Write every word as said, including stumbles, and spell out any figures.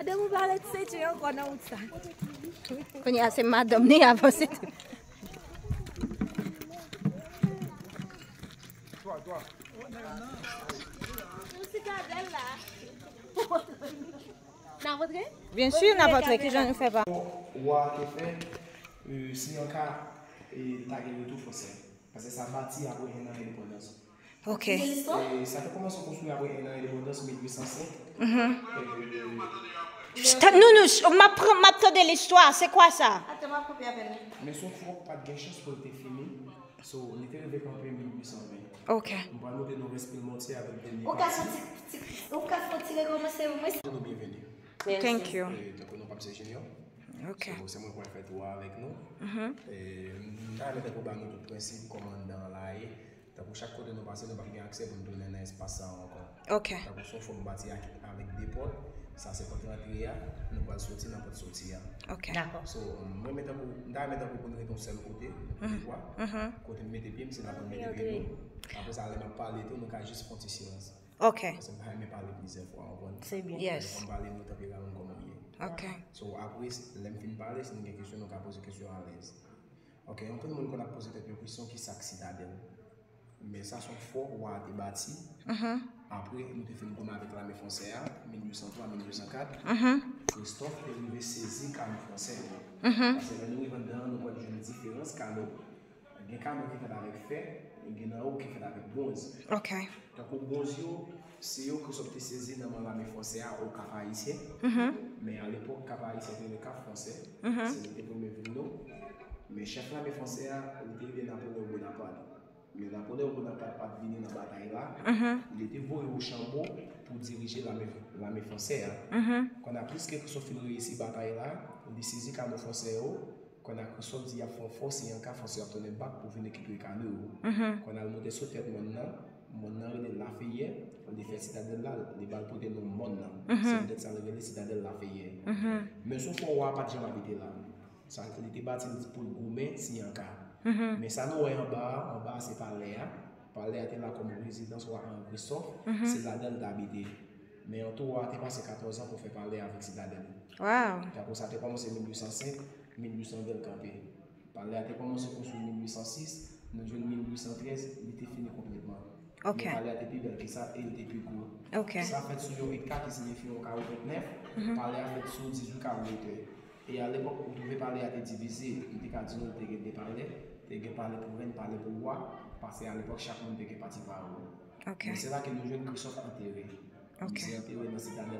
Depi w pale de Seychelles ankò nan wout sa. Kounye a se madanm li avanse. Yon sitadèl la. N ap antre? Byen si, n ap antre. Kijan nou fè pa? Wa te fè, euh, si an ka, e, li ta gen retou fransè. Paske sa bati apre en an endepandans. Ok. E sa te kòmanse konstwi apre en an endepandans, mil uit san senk. Mhm. E, Ch-, ta-, nou, nou, ch-, m ap pran, m ap tande listwa. Se kwa sa? Atann, m ap koupe apèl la. Men se yon fòk pa t gen chans pou l te fini. So, li te rive kanpe mil uit san ven. Ok. M pral montre nou Respil Montier avèk dènye pati. Ou ka fè yon ti, ti, ou ka fè yon ti rekòmanse pou mwen? Nou byenveni. Thank you. E, tankou non pa m se Junior. Ok. So, se mwen ki pral fè tou a avèk nou. Mhm. E, m ta renmen tankou ba nou tout prensip, kòman anndan an la ye. Tankou chak kote nou pase, nou p ap gen aksè pou n tounen nan espas sa a ankò. Ok. Tankou se yon fòk bati ak, avèk de pòt, sa se pòt rantre a, nou pral soti nan pòt soti a. Ok. Dakò. So, mwen, men tankou, m ta renmen tankou pou n rete yon sèl kote, mhm, dekwa, mhm, kote m mete pye m, se la pou n mete pye nou. Apre sa, lè m ap pale tou, nou ka jis fè yon ti silans. Ok. Paske m pa renmen pale plizyè fwa, w konprann? Se byen. Yes. Lè m pale, nou tanperaman kòman m ye. Ok. So, apre, lè m fin pale, si nou gen kesyon, nou ka poze kesyon alèz. Ok, anpil moun konn ap poze tèt yo kesyon, kisa k Sitadèl? Men sa se yon fò wa a te bati. Mhm. Apre, nou te fin goumen avèk lame fransè a, mil uit san twa, mil uit san kat. Mhm. Kristòf te rive sezi kano fransè yo. Mhm. Paske lè nou rive anndan an, nou pral jwenn diferans kano. Gen kano ki fèt avèk fè, e gen nan yo ki fèt avèk bwonz. Ok. Tankou bwonz yo, se yo Kristòf te sezi nan men lame fransè a o Kap Ayisyen. Mhm. Men alepòk, Kap Ayisyen te rele Kap Fransè. Mhm. Se li te premye vil nou. Men chèf lame fransè a, li te rele Napoleon Bonaparte. Men Napoleon Bonaparte pa t vini nan batay la. Mhm. Li te voye Rochambeau pou dirije lame, lame fransè a. Mhm. Kounye a, pliske Kristòf fin reyisi batay la, li sezi kano fransè yo. Kounye a, Kristòf di y ap fè yon fò, si an ka, fransè yo ap tounen bak pou vin rekipere kano yo. Mhm. Kounye a, l monte sou tèt mòn nan. Mòn nan rele Lafeyè. Li fè sitadèl la, li ba l pote non mòn nan. Mhm. Se poutèt sa l rele Sitadèl Lafeyè. Mhm. Men se yon fò wa a pa t janm abite la. Sa vle di, li te bati l pou l goumen si an ka. Mhm. Men sa nou wè anba a, anba a se palè a. Palè a te la kòm rezidans wa Henri Christophe, mhm, se ladan l te abite. Men an tou, wa a te pase katòz an pou fè palè a avèk sitadèl. Wow. Tankou sa te kòmanse mil uit san senk, mil uit san ven l kanpe. Palè a te kòmanse konstwi mil uit san sis, nou jwenn mil uit san trèz, li te fini konplètman. Ok. Men palè a te pi bèl ke sa e li te pi gwo. Ok. Sa fèt sou yon ekta ki siyifi yon kawo ventnèf, mhm, palè a fèt sou dizuit kawo etè. E alepòk, ou twouve palè a te divize, m te ka di nou li te gen de palè, te gen palè pou rèn, palè pou wa, paske alepòk chak moun te gen pati pa yo. Ok. Men se la ke nou jwenn Christophe antere. Ok. Li antere nan sitadèl